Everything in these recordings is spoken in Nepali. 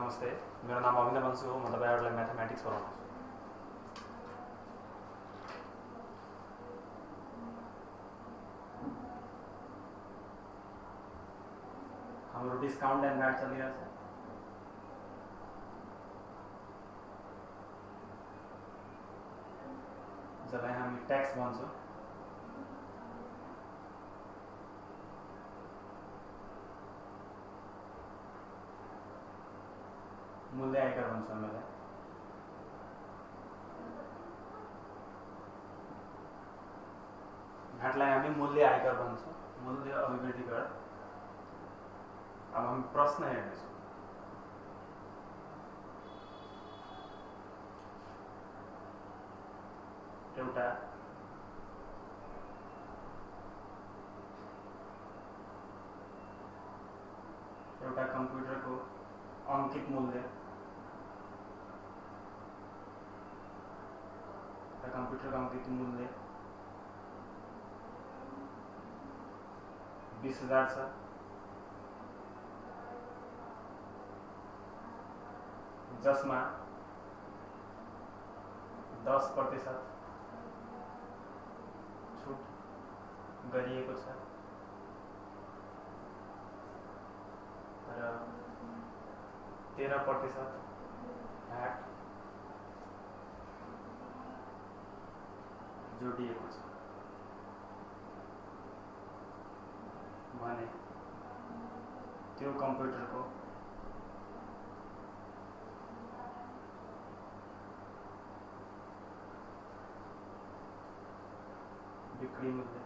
नमस्ते, मेरो नाम अभिनव बन्सु हो। म तपाईहरुलाई म्याथमेटिक्स पढाउँछु। हाम्रो डिस्काउन्ट एन्ड भ्याट चलिरहेछ। जसलाई हामी ट्याक्स भन्छौँ। मूल्य आयकर भन्छ हामीलाई। भ्याटलाई हामी मूल्य आयकर भन्छौँ, मूल्य अभिवृद्धि कर। अब हामी प्रश्न हेर्नेछौँ। एउटा कम्प्युटरको अंकित मूल्य, कंप्यूटर अंकित मूल्य 20,000 छ। जसमा 10% छुट गरिएको छ र 13% भ्याट जोडिएको छ भने त्यो कम्प्युटरको बिक्री मूल्य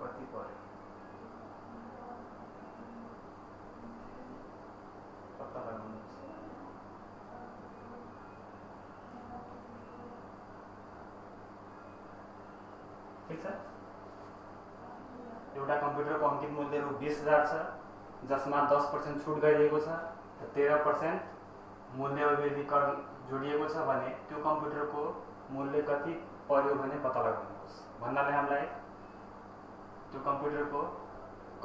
कति पर्यो पत्ता लगाउनुहोस्। ठीक छ। एउटा कम्प्युटरको अंकित मूल्य रु 20,000 छ, जसमा 10% छुट गरिएको छ र 13% मूल्य अभिवृद्धि कर जोडिएको छ भने त्यो कम्प्युटरको मूल्य कति पर्यो भने पत्ता लगाउनुहोस्। भन्नाले हामीलाई त्यो कम्प्युटरको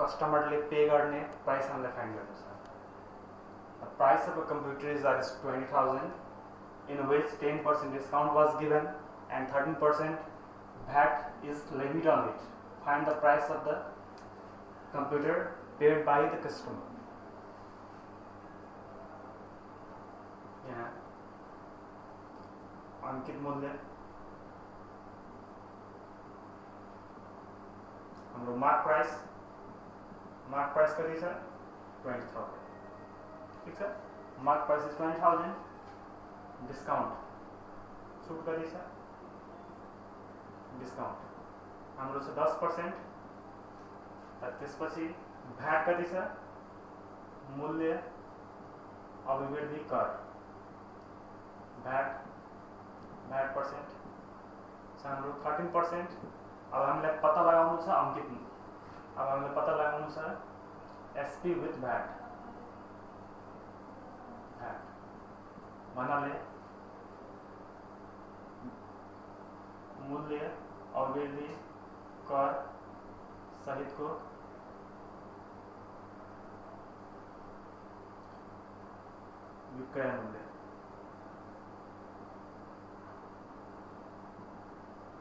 कस्टमरले पे गर्ने प्राइस हामीलाई फाइन्ड गर्नु छ। The price of a computer is ₹20,000, in which 10% discount was given and 13% VAT is levied on it. Find the price of the computer paid by the customer. यहाँ अंकित मूल्य हाम्रो मार्क प्राइस कति छ 20,000। ठीक छ। मार्क प्राइस इज 20,000, डिस्काउंट छुट कति छ डिस्काउंट हाम्रो छ 10%। त्यसपछि भ्याट कति छ मूल्य अभिवृद्धि कर भ्याट पर्सेंट छ हाम्रो 13%। अब हामीलाई पत्ता लगाउनु छ अंकित। अब हामीलाई पत्ता लगाउनु छ एसपी विथ भ्याट। भन्नाले मूल्य अभिवृद्धि कर सहितको विक्रय मूल्य।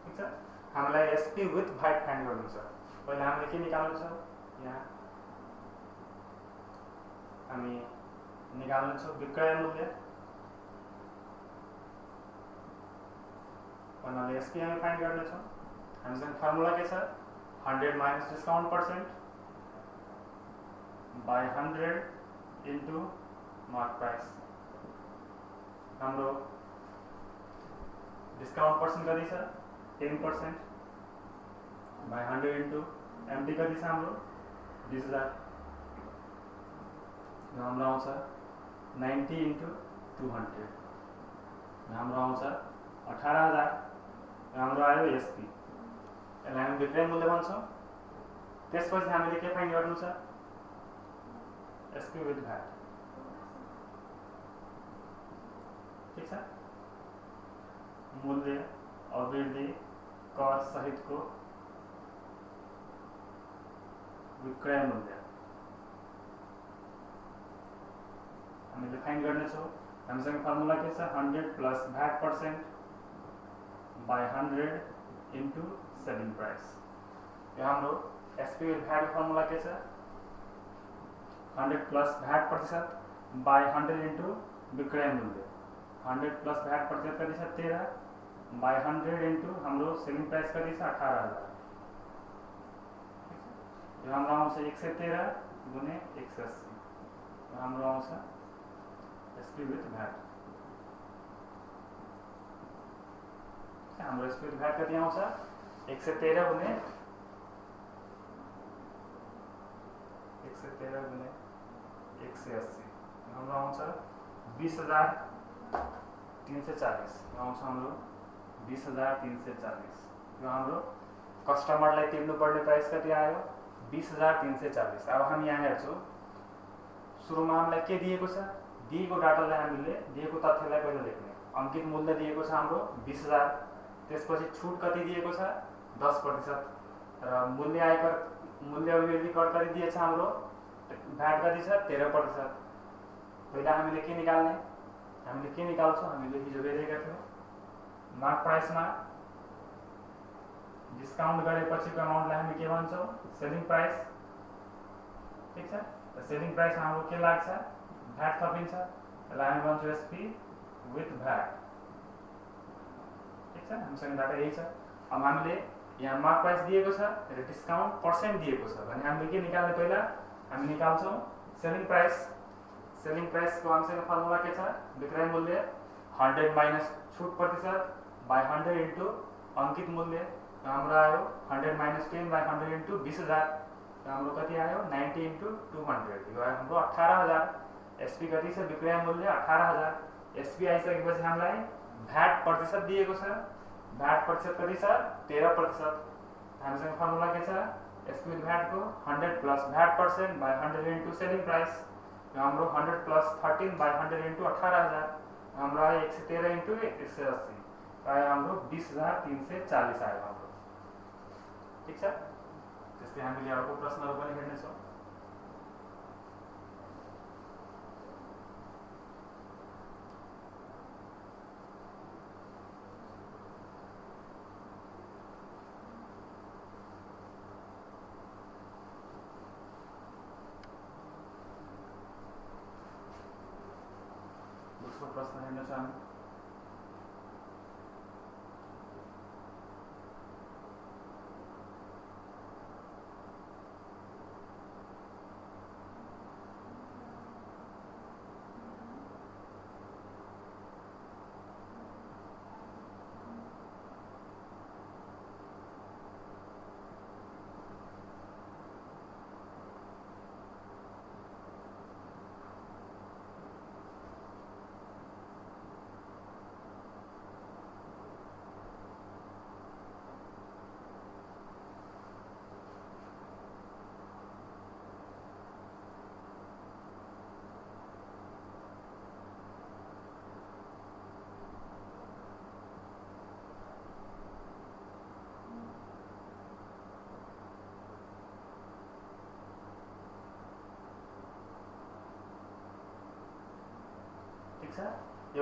ठीक छ। हामीलाई एसपी विथ भ्याट फाइन्ड गर्नु छ। पहिले हामीले के निकाल्नु छ यहाँ हामी निकाल्नु छ विक्रय मूल्य। भन्नाले एसपी हामी फाइन्ड गर्ने छौँ। हामीसँग फर्मुला के छ 100 minus discount percent by 100 into mark price. हाम्रो डिस्काउंट पर्सेंट कति छ 10% बाई 100 इन्टु एमटी कति छ हाम्रो 20,000। हाम्रो आउँछ 90 इन्टु 200 हाम्रो आउँछ 18,000। हाम्रो आयो एसपी। यसलाई हामी विक्रय मूल्य भन्छौँ। त्यसपछि हामीले के फाइन्ड गर्नु छ एसपी विथ भ्याट। ठीक छ। मूल्य अवृद्धि कर सहितको विक्रय मूल्य हामीले फाइन्ड गर्नेछौँ। हामीसँग फर्मुला के छ, 100 plus VAT% by 100 into selling price. यो हाम्रो एसपी विथ भ्याट फर्मुला के छ, 100 प्लस VAT% बाई 100 इन्टु विक्रय मूल्य। 100 प्लस VAT% कति छ, 13 बाई 100 इन्टु हाम्रो सेलिङ प्राइस कति छ, 18,000। यो हाम्रो आउँछ 113 गुणे 180। यो हाम्रो आउँछ एसपी विथ भ्याट। हाम्रो एसपी विथ भ्याट कति आउँछ, 113 गुणे 180। हाम्रो आउँछ 20,340। आउँछ हाम्रो 20,340। यो हाम्रो कस्टमरलाई तिर्नुपर्ने प्राइस कति आयो, 20,340। अब हामी यहाँ हेर्छौँ, सुरुमा हामीलाई के दिएको छ, दिएको डाटालाई हामीले दिएको तथ्यलाई पहिला लेख्ने। अंकित मूल्य दिएको छ हाम्रो 20,000, त्यसपछि छुट कति दिएको छ, 10%, र मूल्य आयकर मूल्य अभिवृद्धि कर कति दिएछ हाम्रो, भ्याट कति छ, 13%। पहिला हामीले के निकाल्ने, हामीले के निकाल्छौँ, हामीले हिजो हेरेका थियौँ, मार्क प्राइसमा डिस्काउन्ट गरेपछिको अमाउन्टलाई हामी के भन्छौँ, सेलिङ प्राइस। ठीक छ, सेलिङ प्राइस हाम्रो के लाग्छ, भ्याट थपिन्छ, यसलाई हामी भन्छौँ एसपी विथ भ्याट। ठीक छ, हामीसँग डाटा यही छ। अब हामीले यहाँ मार्क प्राइस दिएको छ र डिस्काउन्ट पर्सेन्ट दिएको छ भने हामीले के निकाल्ने, पहिला हामी निकाल्छौँ सेलिङ प्राइस। सेलिङ प्राइसको हामीसँग फर्मुला के छ, विक्रय मूल्य 100 माइनस छुट प्रतिशत बाई 100 इन्टु अंकित मूल्य। हाम्रो आयो 100 माइनस 10 बाई 100 इन्टु 20,000। हाम्रो कति आयो, 90 इन्टु 200। यो आयो हाम्रो 18,000। एसपी कति छ, विक्रय मूल्य 18,000। एसपी आइसकेपछि हामीलाई भ्याट प्रतिशत दिएको छ, भ्याट प्रतिशत कति छ, 13%। हामीसँग फर्मुला के छ, एसपी विथ भ्याट को 100 plus VAT% by 100 into selling price. यो हाम्रो 100 प्लस 13 बाई 100 इन्टु 18,000। हाम्रो आयो 113 इन्टु 180। आयो हाम्रो 20,340 आयो हाम्रो। ठीक छ, त्यस्तै हामीले अर्को प्रश्नहरू पनि हेर्नेछौँ। दोस्रो प्रश्न हेर्नेछौँ हामी।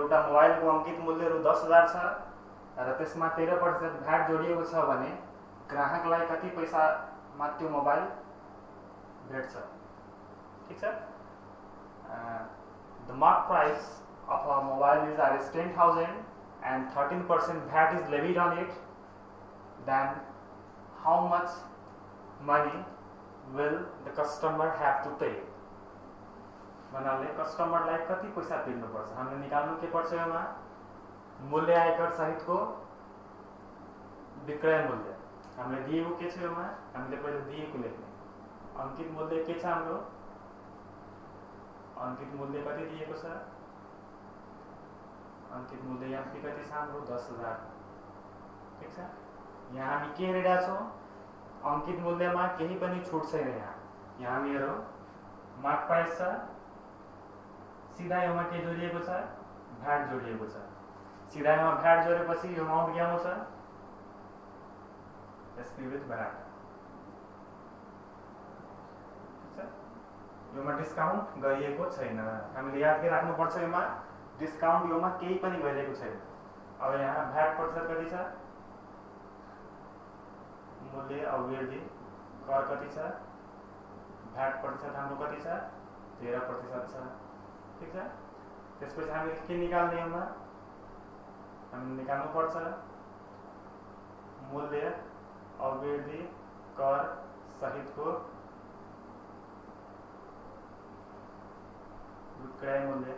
एउटा मोबाइलको अंकित मूल्य रु 10,000 छ र त्यसमा 13% भ्याट जोडिएको छ भने ग्राहकलाई कति पैसामा त्यो मोबाइल भेट्छ। ठीक छ, the mark price of a mobile is Rs 10,000 and 13% VAT is levied on it, then how much money will the customer have to pay? भन्नाले कस्टमरलाई कति पैसा तिर्नुपर्छ हामीले निकाल्नु के पर्छ, यसमा मूल्य आयकर सहितको विक्रय मूल्य हामीले दिएको के छ, यसमा हामीले पहिले दिएको लेख्ने। अंकित मूल्य के छ हाम्रो, अंकित मूल्य कति दिएको छ, अंकित मूल्य यहाँ कति छ हाम्रो 10,000। ठीक छ, यहाँ हामी के हेरिरहेका छौँ, अंकित मूल्यमा केही पनि छुट छैन। यहाँ हामी हेरौँ मार्क प्राइस छ, सीधा यसमा के जोडिएको छ, भ्याट जोडिएको छ। सीधा यहाँ भ्याट जोडेपछि यो अमाउन्ट के आउँछ SP with VAT Yoma discount गरिएको छैन हामीले याद के राख्नुपर्छ योमा डिस्काउन्ट योमा केही पनि गरिएको छैन अब यहाँ भ्याट प्रतिशत कति छ मूल्य अवधि कर कति छ भ्याट प्रतिशत हाम्रो कति छ 13% छ ठीक छ त्यसपछि हामीले के निकाल्ने योमा हामी निकाल्नु पर्छ मूल्य अवधि कर सहितको विक्रय मूल्य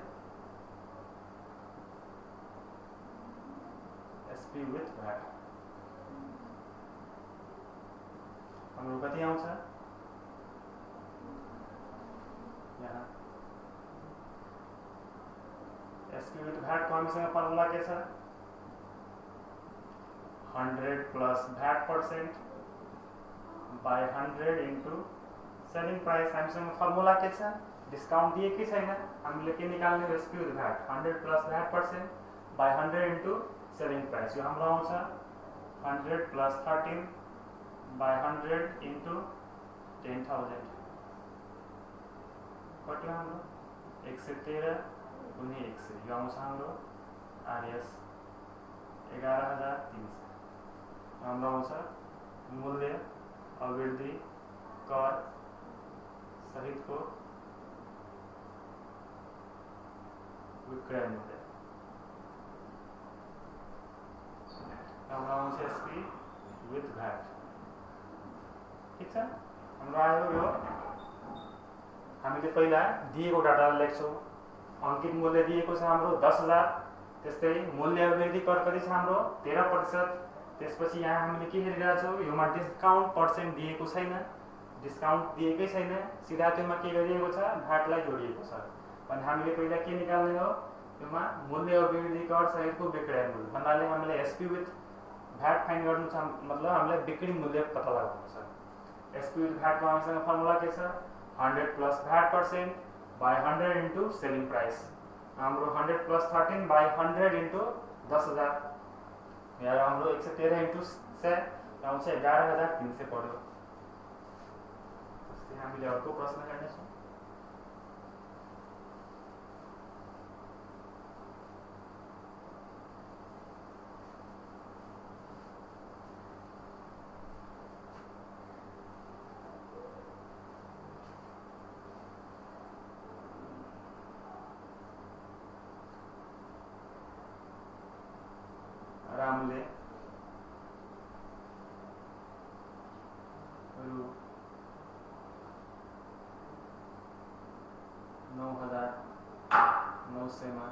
एसपी विथ भ्याट हाम्रो कति आउँछ यहाँ एसपी विथ भ्याट को हामीसँग फर्मुला के छ 100 plus VAT % by 100 into selling price हामीसँग फर्मुला के छ डिस्काउन्ट दिएकै छैन हामीले के निकाल्ने हो SP with VAT 100 plus VAT % by 100 into selling price यो हाम्रो आउँछ 100 प्लस 13 बाई 100 इन्टु 10,000 कति हो हाम्रो 113 गुणे 100 यो आउँछ हाम्रो आरएस 11,300 हाम्रो आउँछ मूल्य अवधि कर सहितको विक्रय मूल्य हाम्रो आउँछ एसपी विथ भ्याट ठीक छ हाम्रो आयो यो हामीले पहिला दिएको डाटा लेख्छौँ अंकित मूल्य दिएको छ हाम्रो 10,000 त्यस्तै मूल्य अवधि कर कति छ हाम्रो 13% त्यसपछि यहाँ हामीले के हेरिरहेका छौँ योमा डिस्काउन्ट पर्सेन्ट दिएको छैन डिस्काउन्ट दिएकै छैन सिधा त्योमा के गरिएको छ भ्याटलाई जोडिएको छ अनि हामीले पहिला के निकाल्ने हो योमा मूल्य अवधि कर सहितको विक्रय मूल्य भन्नाले हामीले एसपी विथ भ्याट फाइन्ड गर्नु छ मतलब हामीलाई बिक्री मूल्य पत्ता लगाउनु छ एसपी विथ भ्याट को हामीसँग फर्मुला के छ 100 plus VAT % by 100 into selling price हाम्रो 100 प्लस 13 बाई 100 इन्टु 10,000 यहाँ हाम्रो 113 इन्टु 100 आउँछ 11,300 पर्यो त्यसै हामीले अर्को प्रश्न हेर्नेछौँ रामले रु 9,900 मा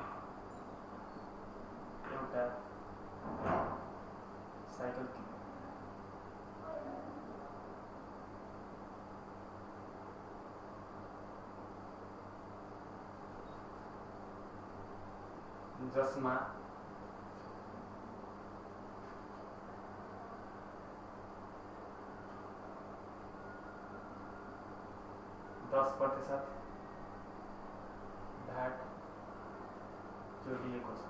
एउटा साइकल किन्यो जसमा 10% भ्याट जोडिएको छ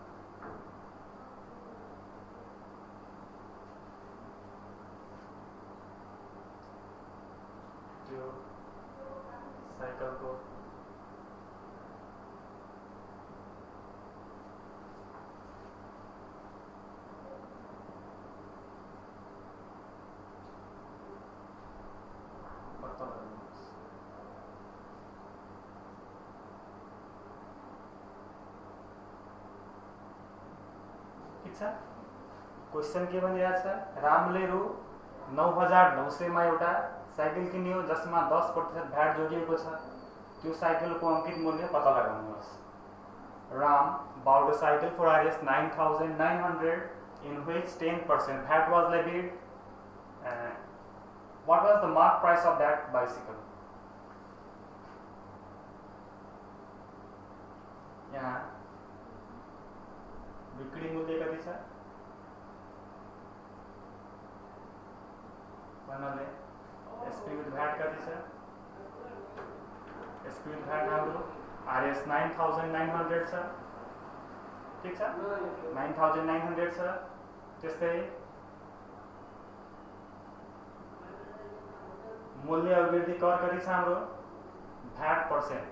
त्यो साइकलको पत्ता लगाउनुहोस् ठीक छ क्वेशन के भनिरहेको छ रामले रु 9,900 मा एउटा साइकल किन्यो जसमा 10% भ्याट जोडिएको छ त्यो साइकलको अंकित मूल्य पत्ता लगाउनुहोस् Ram bought a cycle for Rs 9,900 in which 10% VAT was levied. What was the mark price of that bicycle? यहाँ बिक्री मूल्य कति छ भन्नाले एसपी विथ भ्याट कति छ एसपी विथ भ्याट हाम्रो Rs 9,900 छ ठिक छ 9900 छ। त्यस्तै मूल्य अभिवृद्धि कर कति छ हाम्रो भ्याट पर्सेन्ट।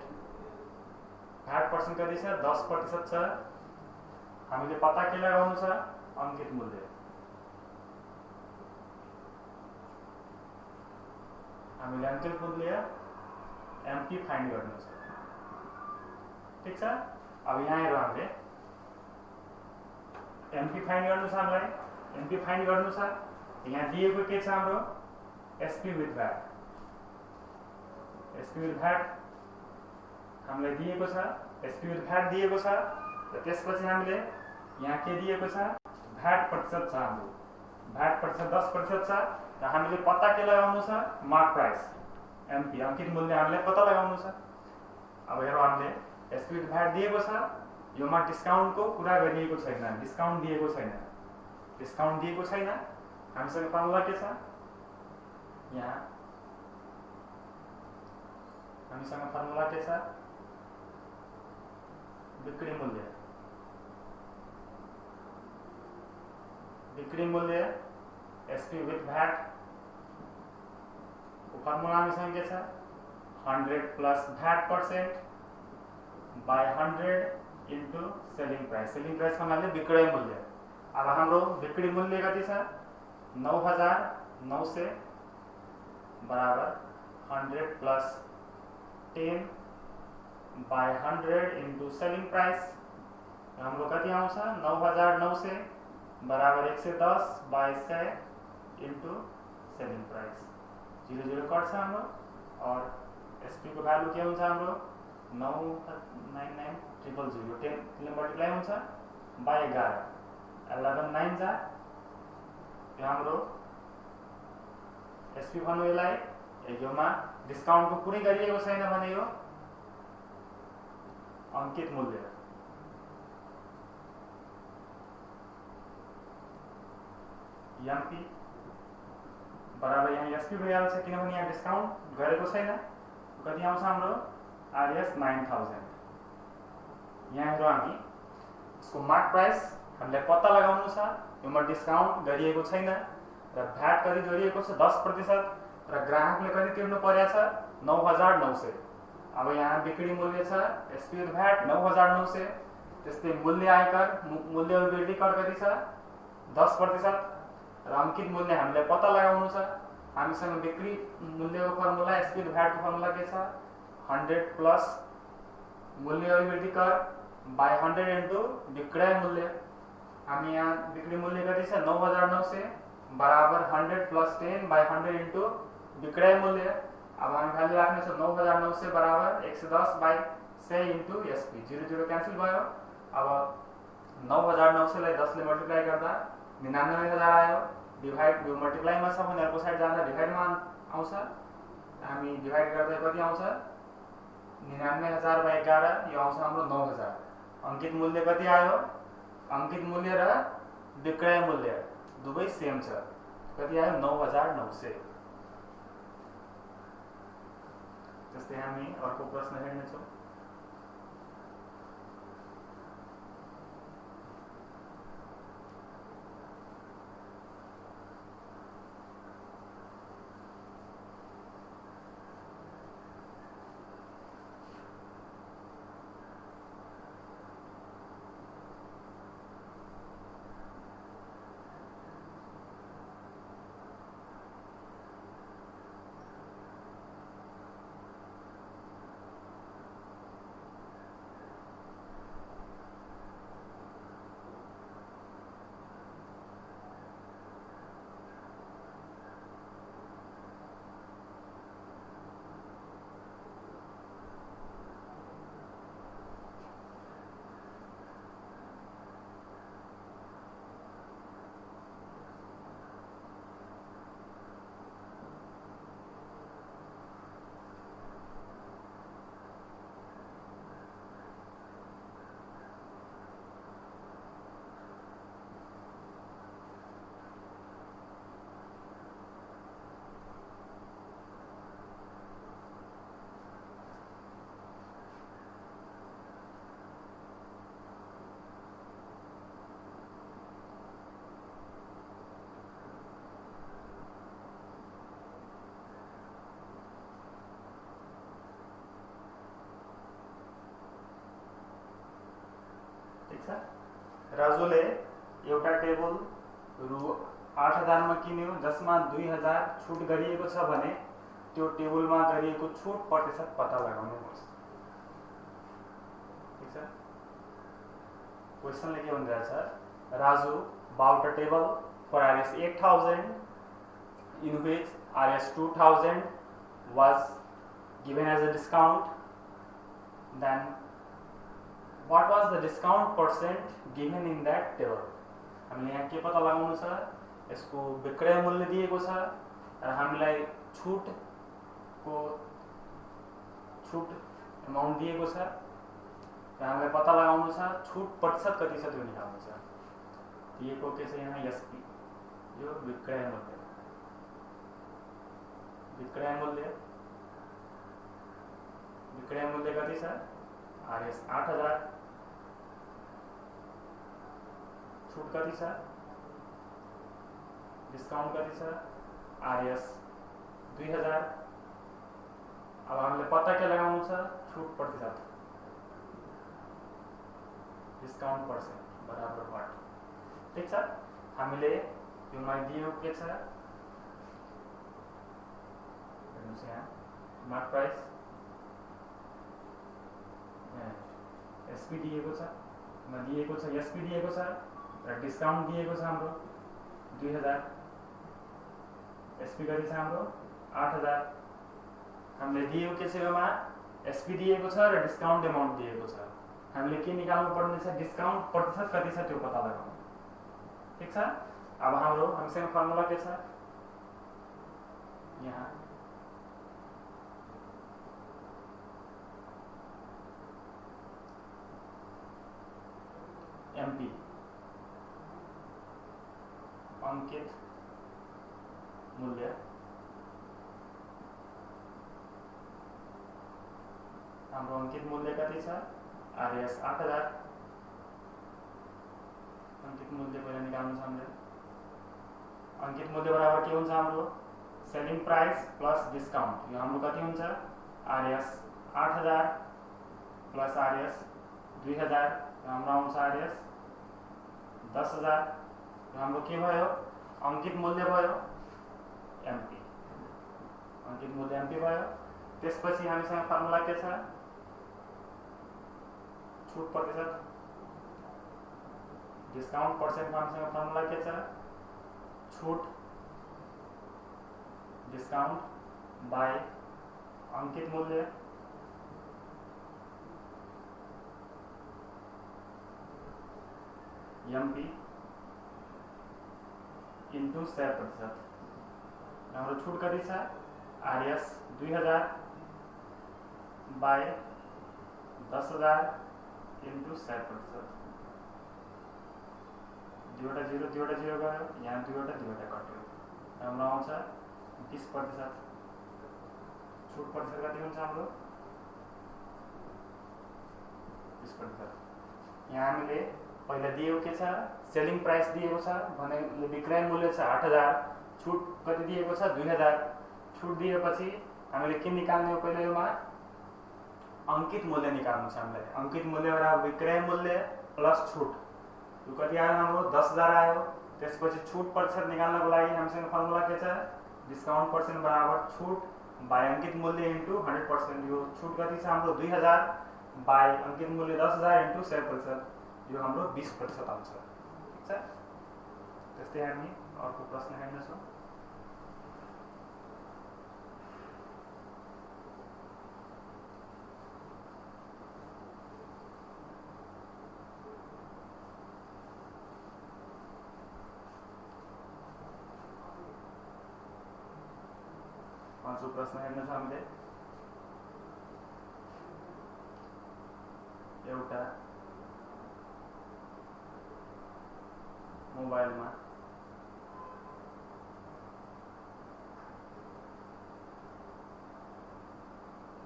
भ्याट पर्सेन्ट कति छ 10% छ। हामीले पत्ता के लगाउनु छ अंकित मूल्य। हामीले अंकित मूल्य एमपी फाइन्ड गर्नु छ। ठीक छ। अब यहाँ हेरौँ हामीले एमपी फाइन्ड गर्नु छ। हामीलाई एमपी फाइन्ड गर्नु छ। यहाँ दिएको के छ हाम्रो SP with VAT. SP with VAT हामीलाई दिएको छ। एसपी विथ भ्याट दिएको छ र त्यसपछि हामीले यहाँ के दिएको छ भ्याट प्रतिशत छ। हाम्रो भ्याट प्रतिशत 10% छ र हामीले पत्ता के लगाउनु छ मार्क प्राइस एमपी अंकित मूल्य हामीले पत्ता लगाउनु छ। अब हेरौँ हामीले एसपी विथ भ्याट दिएको छ। योमा डिस्काउन्टको कुरा गरिएको छैन। डिस्काउन्ट दिएको छैन। डिस्काउन्ट दिएको छैन। हामीसँग फर्मुला के छ यहाँ हामीसँग फर्मुला के छ बिक्री मूल्य। बिक्री मूल्य एसपी विथ भ्याट फर्मुला हामीसँग के छ 100 plus VAT percent by 100 into selling price. Selling price भन्नाले विक्रय मूल्य। अब हाम्रो बिक्री मूल्य कति छ 9900 बराबर 100 plus 10 by 100 into selling price. हाम्रो कति आउँछ 9900 बराबर 110 बाई 100 इन्टु सेलिङ प्राइस। 0 कट्छ हाम्रो और एसपी को भ्यालु के हुन्छ हाम्रो 999,000 10 ले मल्टिप्लाई हुन्छ बाई 11 11 9 जा यो हाम्रो एसपी भन्नु यसलाई। योमा डिस्काउन्ट को कुनै गरिएको छैन भने यो अंकित मूल्य। एमपी बराबर यहाँ एसपी भइहाल्छ किनभने यहाँ डिस्काउन्ट गरेको छैन। कति आउँछ हाम्रो आरएस 9000। यहाँ हेरौँ हामी यसको मार्क प्राइस हामीले पत्ता लगाउनु छ। योमा डिस्काउन्ट गरिएको छैन र भ्याट कति जोडिएको छ 10% र ग्राहकले कति तिर्नु परेको छ 9900। अब यहाँ बिक्री मूल्य छ एसपी विथ भ्याट 9900। त्यस्तै मूल्य आयकर मूल्य अभिवृद्धि कर कति छ 10% र अंकित मूल्य हामीले पत्ता लगाउनु छ। हामीसँग बिक्री मूल्यको फर्मुला एसपी विथ भ्याट को फर्मुला के छ 100 प्लस मूल्य अभिवृद्धि कर बाई 100 इन्टु विक्रय मूल्य। हामी यहाँ बिक्री मूल्य कति छ 9900 बराबर 100 प्लस 10 बाई 100 इन्टु विक्रय मूल्य। अब हामी भ्यालु राख्ने छ 9900 बराबर 110 बाई 100 इन्टु एसपी। 0 क्यान्सल भयो। अब 9900 लाई 10 ले मल्टिप्लाई गर्दा 99000 आयो। डिभाइड यो मल्टिप्लाई में छ भने अर्को साइड जाँदा डिभाइड में आउँछ। हामी डिभाइड गर्दा कति आउँछ 99000 बाई 11 यो आउँछ हाम्रो 9000। अंकित मूल्य कति आयो अंकित मूल्य र विक्रय मूल्य दुवै सेम छ। कति आयो 9900। त्यस्तै हामी अर्को प्रश्न हेर्नेछौँ। राजुले एउटा टेबल रु 8,000 मा किन्यो जसमा 2,000 छुट गरिएको छ भने त्यो टेबलमा गरिएको छुट प्रतिशत पत्ता लगाउनुहोस्। ठीक छ। क्वेशनले के भनिरहेछ, Raju bought a table for Rs 8,000 in which Rs 2,000 was given as a discount. Then what was the discount percent given in that table? हामीले यहाँ के पत्ता लगाउनु छ, यसको विक्रय मूल्य दिएको छ र हामीलाई छुट अमाउन्ट दिएको छ र हामीलाई पत्ता लगाउनु छ छुट प्रतिशत कति छ त्यो निकाल्नु छ। दिएको के छ यहाँ एसपी, यो विक्रय मूल्य कति छ आरएस 8,000, छुट कति छ, डिस्काउंट कति छ आरएस 2,000। अब हामीले पत्ता के लगाउनु छ, छुट प्रतिशत, डिस्काउंट पर्सेंट बराबर वाट। ठीक छ। हामीले यो मा दिएको के छ, हेर्नुस् यहाँ मार्क प्राइस एसपी दिएको छ, एसपी दिएको छ र डिस्काउंट दिएको छ हाम्रो 2,000, एसपी कति छ हाम्रो 8,000। हामीले दिएको के छ, योमा एसपी दिएको छ र डिस्काउंट अमाउन्ट दिएको छ। हामीले के निकाल्नु पर्ने छ, डिस्काउंट प्रतिशत कति छ त्यो पत्ता लगाउनु। ठीक छ। अब हामीसँग फर्मुला के छ, यहाँ एमपी अंकित मूल्य हाम्रो अंकित मूल्य कति छ आरएस 8,000। अंकित मूल्य पहिला निकाल्नु छ हामीले। अंकित मूल्य बराबर के हुन्छ हाम्रो सेलिङ प्राइस प्लस डिस्काउंट। यो हाम्रो कति हुन्छ आरएस 8,000 प्लस आरएस 2,000, हाम्रो आउँछ आरएस 10,000। हाम्रो के भयो, अंकित मूल्य भयो एमपी, अंकित मूल्य एमपी भयो। त्यसपछि हामीसँग फर्मुला के छ, छुट प्रतिशत, डिस्काउंट पर्सेंट। हामीसँग फर्मुला के छ, छुट डिस्काउंट बाय अंकित मूल्य एमपी इंटू 100%। हाम्रो छुट कति छ आरएस 2,000 बाय 10,000 इंटू 100%। दुईवटा जीरो गयो, यहाँ दुईवटा कट्यो, हाम्रो आउँछ 20%। छुट प्रतिशत कति हुन्छ हाम्रो 20%। यहाँ हामीले पहिला दिएको के छ, सेलिङ प्राइस दिएको छ भने विक्रय मूल्य छ 8,000, छुट कति दिएको छ 2,000। छुट दिएपछि हामीले के निकाल्ने हो, पहिला योमा अंकित मूल्य निकाल्नु छ हामीले। अंकित मूल्य बराबर विक्रय मूल्य प्लस छुट, यो कति आयो हाम्रो 10,000 आयो। त्यसपछि छुट प्रतिशत निकाल्नको लागि हामीसँग फर्मुला के छ, डिस्काउंट पर्सेंट बराबर छुट बाय अंकित मूल्य इन्टु 100%। यो छुट कति छ हाम्रो 2,000 बाय अंकित मूल्य 10,000 इन्टु 100%, यो हाम्रो 20% आउँछ। ठीक छ। त्यस्तै हामी अर्को प्रश्न हेर्नेछौँ। पाँचौं प्रश्न हेर्नेछौँ हामीले। एउटा मोबाइलमा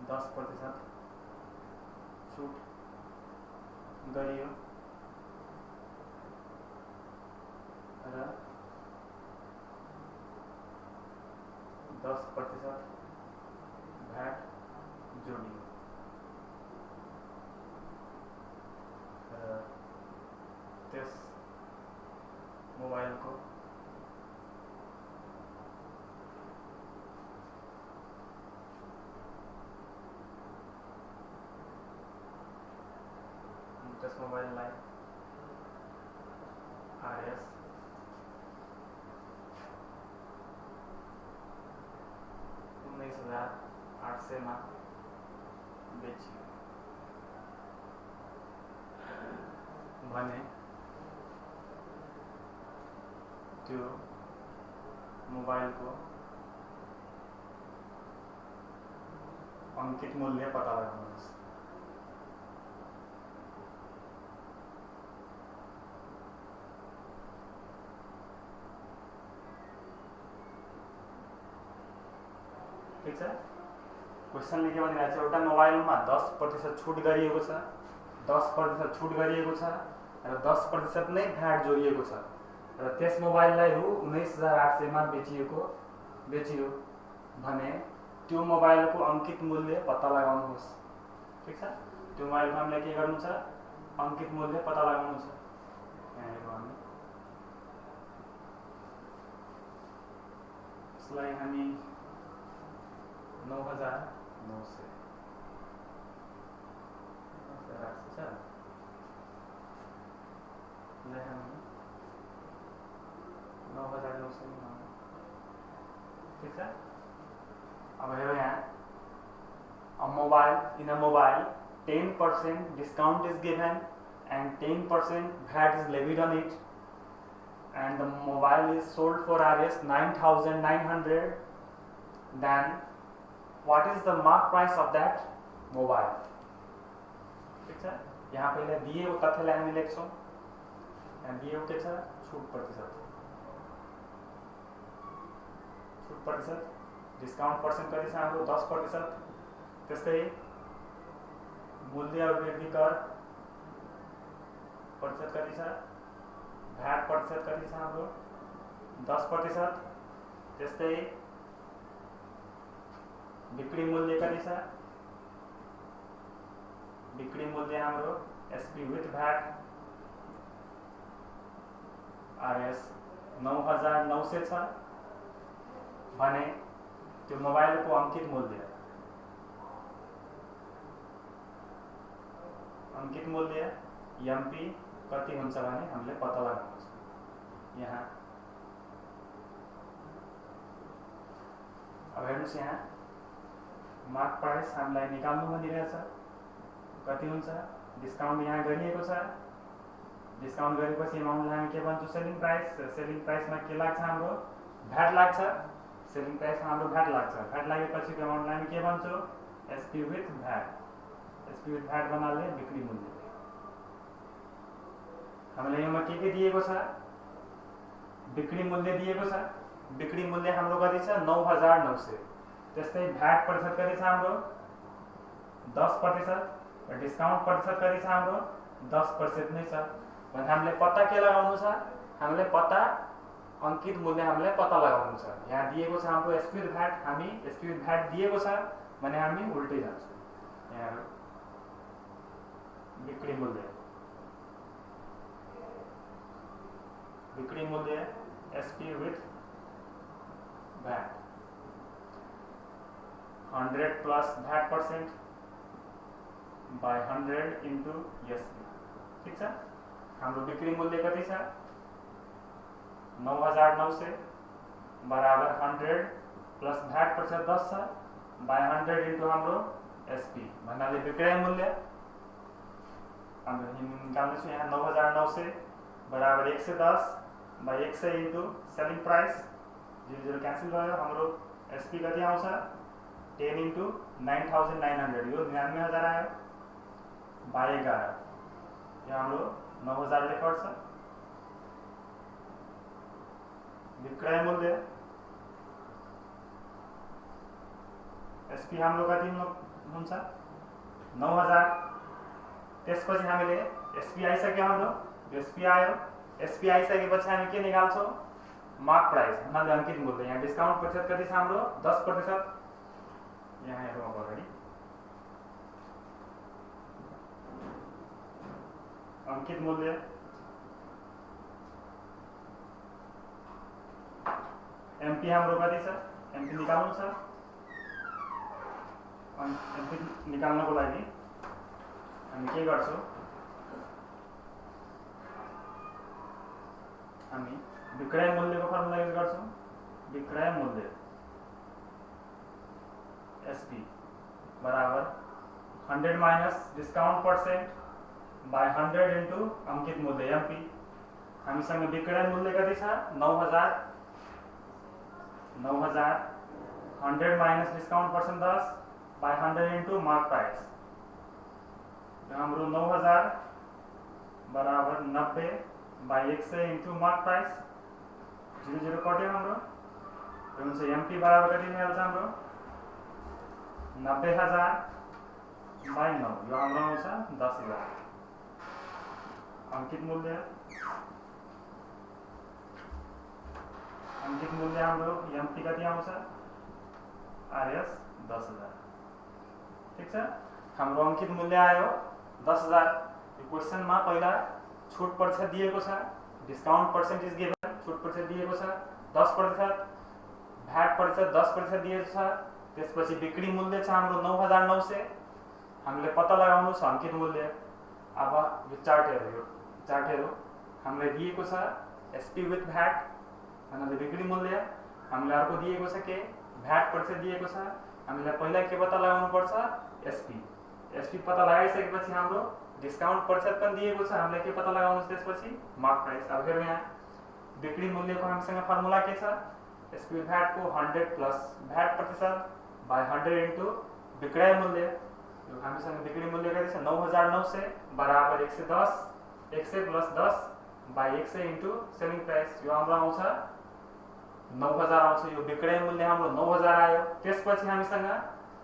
10% छुट गरियो र 10% भ्याट जोडियो र त्यस मोबाइलको मोबाइललाई RS 19,800 में बेचियो भने त्यो मोबाइलको अंकित मूल्य पता लगाउनुहोस्। ठीक छ। क्वेश्चनले के भनिरहेको छ, एउटा मोबाइलमा 10% छुट गरिएको छ, 10% छुट गरिएको छ र 10% नै भ्याट जोडिएको छ र त्यस मोबाइललाई रु 19,800 मा बेचियो भने त्यो मोबाइलको अंकित मूल्य पत्ता लगाउनुहोस्। ठीक छ। त्यो मोबाइलको हामीले के गर्नु छ, अंकित मूल्य पत्ता लगाउनु छ। यहाँ हेरौँ हामी, यसलाई हामी 9,900 छ, ले हामी 9,900 में। ठीक है। अब हेरो यहाँ, in a mobile 10% discount is given and 10% VAT is levied on it, and the mobile is sold for Rs 9,900, then what is the mark price of that mobile? ठीक है। यहाँ पहले दिए वो तथ्यलाई हामी लेख्छौँ। यहाँ दिए के छ, छुट प्रतिशत, डिस्काउंट पर्सेंट कति छ हाम्रो 10%। त्यस्तै मूल्य अभिवृद्धि कर प्रतिशत कति छ, भ्याट प्रतिशत कति छ हाम्रो 10%। त्यस्तै बिक्री मूल्य कति छ, बिक्री मूल्य हाम्रो SP विथ भ्याट RS 9,900 छ भने त्यो मोबाइलको अंकित मूल्य MP कति हुन्छ भने हामीले पत्ता लगाउनु छ। यहाँ अब हेर्नुस्, यहाँ मार्क प्राइस हामीलाई निकाल्नु भनिरहेछ, कति हुन्छ, डिस्काउंट यहाँ गरिएको छ, डिस्काउंट गरेपछि अमाउन्टलाई हामी के भन्छौँ, सेलिङ प्राइस। सेलिङ प्राइसमा के लाग्छ हाम्रो, भ्याट लाग्छ। सेलिङ प्राइसमा हाम्रो भ्याट लाग्छ। भ्याट लागेपछि अमाउन्टलाई हामी के भन्छौँ, SP with VAT. SP with VAT भन्नाले बिक्री मूल्य। हामीलाई यसमा के दिएको छ, बिक्री मूल्य दिएको छ। बिक्री मूल्य हाम्रो कति छ, 9,900। त्यस्तै भ्याट प्रतिशत कति छ हाम्रो 10% र डिस्काउंट प्रतिशत कति छ हाम्रो 10% नै छ भने हामीले पत्ता के लगाउनु छ, हामीले पत्ता अंकित मूल्य हामीले पत्ता लगाउनु छ। यहाँ दिएको छ हाम्रो SP विथ भ्याट, हामी SP विथ भ्याट दिएको छ भने हामी उल्टै जान्छौँ। यहाँ बिक्री मूल्य SP with VAT 100 plus VAT % by 100 into SP। ठीक छ। हाम्रो बिक्री मूल्य कति छ, 9,900 बराबर 100 प्लस भ्याट प्रतिशत 10 छ by 100 into हाम्रो SP भन्नाले विक्रय मूल्य हाम्रो निकाल्नु छ। यहाँ 9,900 बराबर 110 by 100 into selling price, 0 cancel भयो। हाम्रो SP कति आउँछ, 10 into 9,900, यो 99,000 आयो by 11, यहाँ हाम्रो 9,000 ले कट्छ। विक्रय मूल्य SP हाम्रो कति हुन्छ, 9,000। त्यसपछि हामीले SP आइसक्यो, हाम्रो SP आयो। SP आइसकेपछि हामी के निकाल्छौँ, मार्क प्राइस भन्नाले अंकित मूल्य। यहाँ डिस्काउंट प्रतिशत कति छ हाम्रो 10%। यहाँ हेरौँ अब अगाडि, अंकित मूल्य एमपी हाम्रो कति छ, एमपी निकाल्नु छ। अनि एमपी निकाल्नको लागि हामी के गर्छौँ, हामी विक्रय मूल्यको फर्मुला युज गर्छौँ। विक्रय मूल्य एसपी बराबर 100 minus discount percent by 100 into अंकित मूल्य एमपी। हामीसँग विक्रय मूल्य कति छ, 9000। 100 minus discount percent 10 by 100 into mark price. हाम्रो 9000 बराबर 90 बाई 100 इंटू मार्क प्राइस। 0 कट्यो हाम्रो। एमपी बराबर कति निकाल्छ हाम्रो, 90000 बाई 9, यो हाम्रो आउँछ 10000। अंकित मूल्य हाम्रो एमपी कति आउँछ, आरएस 10000। ठीक छ, हाम्रो अंकित मूल्य आयो 10000। यो क्वेशनमा पहिला छुट प्रतिशत दिएको छ, डिस्काउंट परसेंट इज गिवन, छुट प्रतिशत दिएको छ 10%, भ्याट प्रतिशत 10% दिएको छ। त्यसपछि बिक्री मूल्य छ हाम्रो 9900। हामीले पत्ता लगाउनु छ अंकित मूल्य। अब यो चार्ट हेरौँ, हामीले दिएको छ एसपी विथ भ्याट भन्नाले बिक्री मूल्य। हामीले अर्को दिएको छ के, भ्याट प्रतिशत दिएको छ। हामीले पहिला के पत्ता लगाउनु पर्छ, एसपी पत्ता लगाइसकेपछि हाम्रो डिस्काउंट प्रतिशत पनि दिएको छ। हामीले के पत्ता लगाउनु छ त्यसपछि, मार्क प्राइस। अब हेरौँ यहाँ बिक्री मूल्यको हामीसँग फर्मुला के छ, एसपी भ्याट को 100 प्लस भ्याट प्रतिशत बाय 100 इंटू विक्रय मूल्य। हामीसँग बिक्री मूल्य कति छ, 9900 बराबर 110, 100 plus 10 by 100 into selling price. यो हाम्रो आउँछ 9000 आउँछ। यो विक्रय मूल्य हाम्रो 9000 आयो। त्यसपछि हामीसँग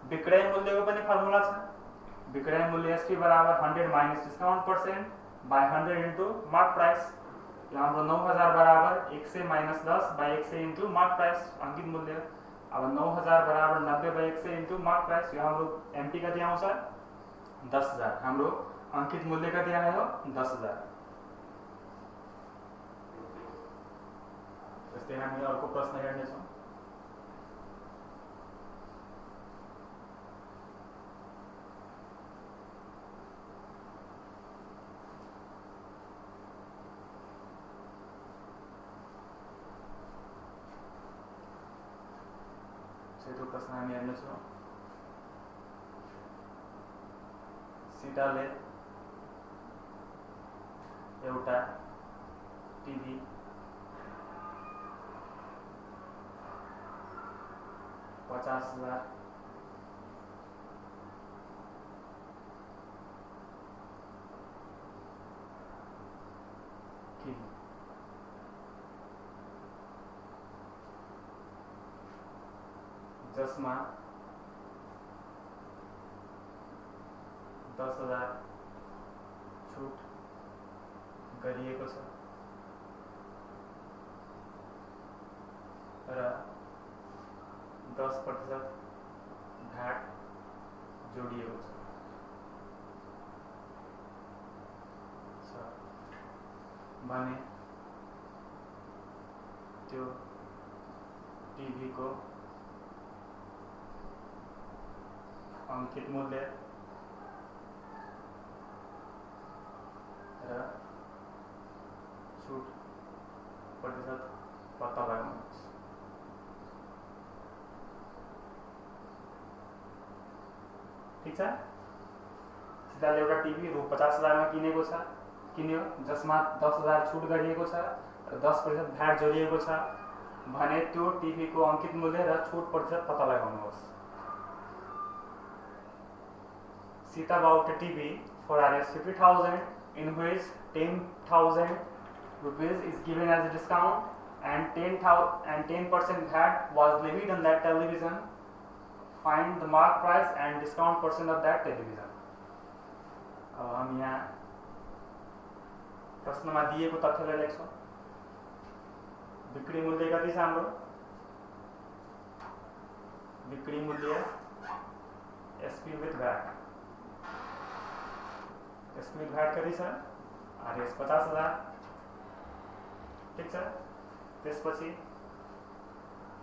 विक्रय मूल्यको पनि फर्मुला छ। विक्रय मूल्य एसपी बराबर 100 minus discount percent by 100 into mark price. यो हाम्रो 9000 बराबर 100 minus 10 by 100 into mark price, अंकित मूल्य। अब 9000 बराबर 90 बाई 100 इंटू मार्क प्राइस। यो हाम्रो एमपी कति आउँछ, 10000। हाम्रो अंकित मूल्य कति आयो, 10000। त्यस्तै हामी अर्को प्रश्न हेर्नेछौँ। सेतो प्रश्न हामी हेर्नेछौँ। सीताले एउटा टिभी 50,000 किनी। जसमा 10,000 छुट गरिएको छ र 10% भ्याट जोडिएको छ भने त्यो टिभी को अंकित मूल्य र छुट प्रतिशत पत्ता लगाउनुहोस्। ठीक छ, सीताले एउटा टिभी रु 50,000 मा किन्यो, जसमा 10,000 छुट गरिएको छ र 10% भ्याट जोडिएको छ भने त्यो टिभी को अंकित मूल्य र छुट प्रतिशत पत्ता लगाउनुहोस्। Sita bought a TV for Rs 50,000 in which 10,000 rupees is given as a discount and 10% VAT was levied on that television. Find the mark price and discount percent of that television. अब हम यहाँ प्रश्नमा दिएको तथ्यलाई लेख्छौँ। बिक्री मूल्य कति छ हाम्रो, बिक्री मूल्य SP with VAT. SP with VAT कति छ, आरएस 50,000। ठीक छ, त्यसपछि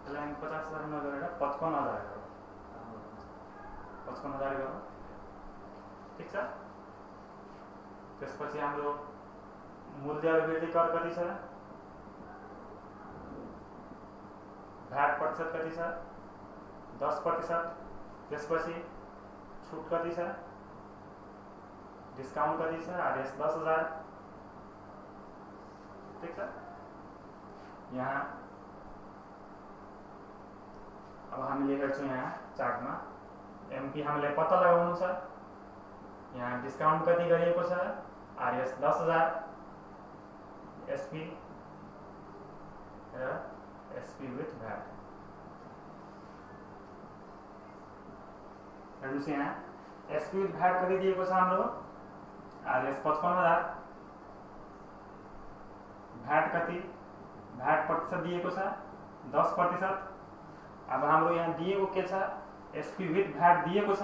त्यसलाई हामी 50,000 नगरेर 55,000 गरौँ। 55,000 गरौँ, ठिक छ। त्यसपछि हाम्रो मूल्य अभिवृद्धि कर कति छ, भ्याट प्रतिशत कति छ, 10%। त्यसपछि छुट कति छ, डिस्काउन्ट कति छ, आरएस 10,000, ठिक छ। यहाँ अब हामीले हेर्छौँ यहाँ चार्टमा एमपी हामीले पत्ता लगाउनु छ। यहाँ डिस्काउन्ट कति गरिएको छ, आरएस 10,000, एसपी र एसपी विथ भ्याट। हेर्नुहोस् यहाँ एसपी विथ भ्याट कति दिएको छ हाम्रो, आरएस 55,000, भ्याट कति, भ्याट प्रतिशत दिएको छ 10%। अब हाम्रो यहाँ दिएको के छ, एसपी विथ भ्याट दिएको छ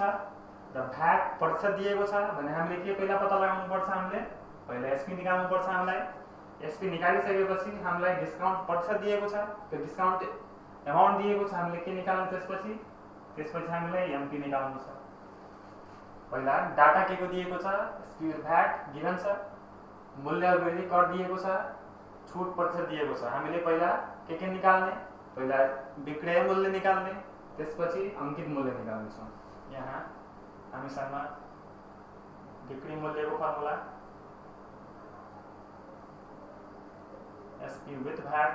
र भ्याट प्रतिशत दिएको छ भने हामीले के पहिला पत्ता लगाउनु पर्छ, हामीले पहिला एसपी निकाल्नु पर्छ। हामीलाई एसपी निकालिसकेपछि हामीलाई डिस्काउन्ट प्रतिशत दिएको छ, त्यो डिस्काउन्ट एमाउन्ट दिएको छ, हामीले के निकाल्नु त्यसपछि हामीलाई एमपी निकाल्नु छ। पहिला डाटा के को दिएको छ, एसपी विथ भ्याट गिभन छ, मूल्य अभिवृद्धि कर दिएको छ, छुट प्रतिशत दिएको छ। हामीले पहिला के निकाल्ने, पहिला विक्रय मूल्य निकाल्ने, त्यसपछि अंकित मूल्य निकाल्ने छौँ। यहाँ हामीसँग बिक्री मूल्यको formula SP with VAT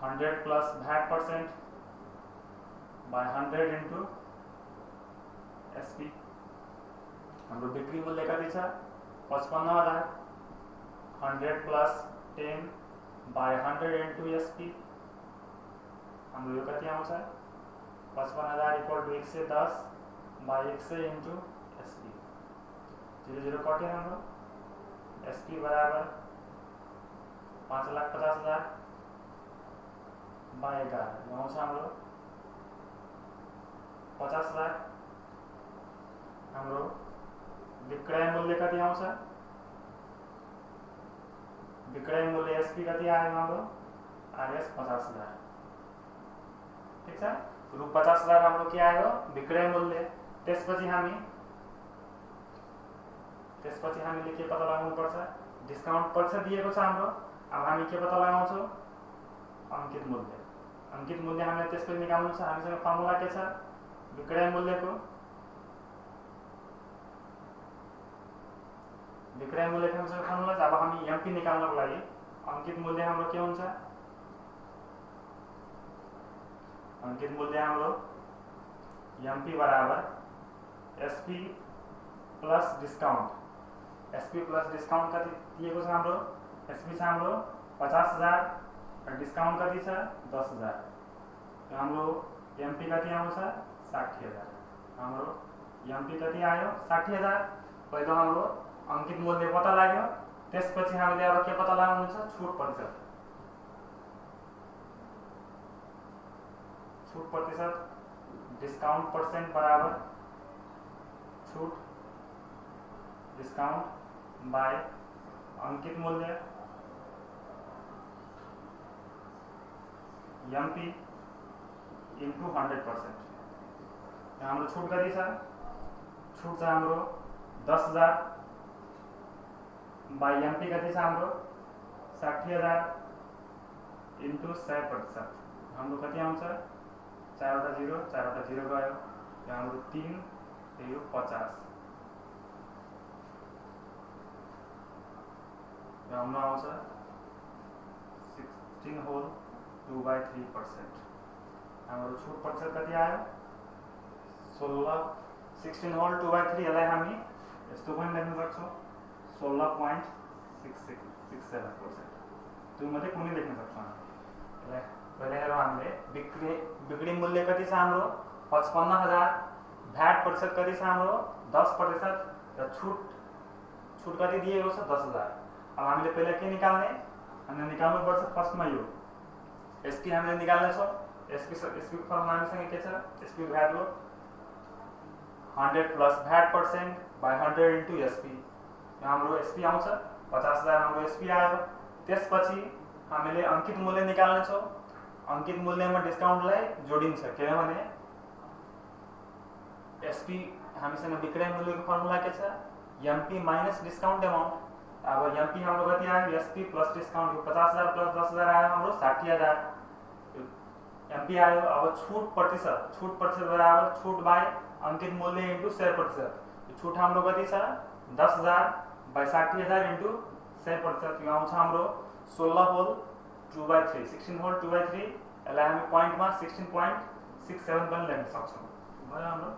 100 plus VAT % by 100 into SP. हाम्रो बिक्री मूल्य कति छ, 55,000, 100 प्लस 10 बाय 100 इन्टु एसपी। हाम्रो यो कति आउँछ, 55,000 equal to 110 by 100 into SP. 0 कट्यो हाम्रो, एसपी बराबर 5,50,000 बाय 11 आउँछ हाम्रो 50,000। हाम्रो विक्रय मूल्य कति आउँछ, विक्रय मूल्य एसपी कति आयो हाम्रो, आरएस 50,000, ठिक छ। रु 50,000 हाम्रो के आयो, विक्रय मूल्य। त्यसपछि हामीले के पत्ता लगाउनु पर्छ, डिस्काउन्ट प्रतिशत दिएको छ हाम्रो। अब हामी के पत्ता लगाउँछौँ, अंकित मूल्य। अंकित मूल्य हामीले त्यसपछि निकाल्नु छ। हामीसँग फर्मुला के छ, विक्रय मूल्यको, विक्रय मूल्य के हामीसँग फर्मुला छ। अब हामी एमपी निकाल्नको लागि अंकित मूल्य हाम्रो के हुन्छ, अंकित मूल्य हाम्रो एमपी बराबर SP plus discount. SP plus discount कति दिएको छ हाम्रो, एसपी छ हाम्रो 50,000 र डिस्काउन्ट कति छ 10,000। हाम्रो एमपी कति आउँछ 60,000। हाम्रो एमपी कति आयो 60,000। पहिलो हाम्रो अंकित मूल्य पत्ता लाग्यो, त्यसपछि हामीले अब के पत्ता लगाउनु छ, छुट प्रतिशत। छुट प्रतिशत डिस्काउंट % बराबर छूट डिस्काउंट बाय अंकित मूल्य एमपी इंटू 100%। हाम्रो छूट कति छ, छूट छ हाम्रो 10,000 बाय एमपी कति छ हाम्रो 60,000 इंटू 100%। हाम्रो कति आउँछ 4 वटा 0 गयो, हाम्रो 3 यो 50। हाम्रो आउँछ 16 होल 2/3%। हाम्रो छूट प्रतिशत कति आयो 16 होल 2/3। यसलाई हामी यस्तो पनि लेख्न सक्छौँ 16.67%। त्यो मात्रै कुनै लेख्न सक्छौँ। यसलाई पहिले हेरौँ हामीले बिक्री मूल्य कति छ हाम्रो 55,000, भ्याट प्रतिशत कति छ हाम्रो 10% र छूट कति दिएको छ 10,000। अब हामीले पहिला के निकाल्ने, हामीले निकाल्नु पर्छ फर्स्टमा यो एसपी हामीले निकाल्ने छौँ। एसपी फर्मुला हामीसँग के छ, एसपी भ्याटको 100 plus VAT % by 100 into SP. हाम्रो एसपी आउँछ 50,000 हाम्रो एसपी आयो। त्यसपछि हामीले अंकित मूल्य निकाल्ने छौं। अंकित मूल्यमा डिस्काउन्टलाई जोडिन्छ किनभने एसपी हामीसँग विक्रय मूल्यको फर्मुला के छ, एमपी माइनस डिस्काउन्ट अमाउन्ट। अब एमपी हाम्रो कति आयो, एसपी प्लस डिस्काउन्ट 50,000 प्लस 10,000 आयो हाम्रो 60,000 एमपी आयो। अब छूट प्रतिशत बराबर छूट बाय अंकित मूल्य इन्टु शेयर प्रतिशत। छूट हाम्रो कति छ, 10,000 बाय 60,000 इन्टु शेयर प्रतिशत। यो आउँछ हाम्रो 16 होल 2/3 16 होल 2/3। यसलाई हामी पोइन्टमा 16.67 पनि लेख्न सक्छौं। भयो हाम्रो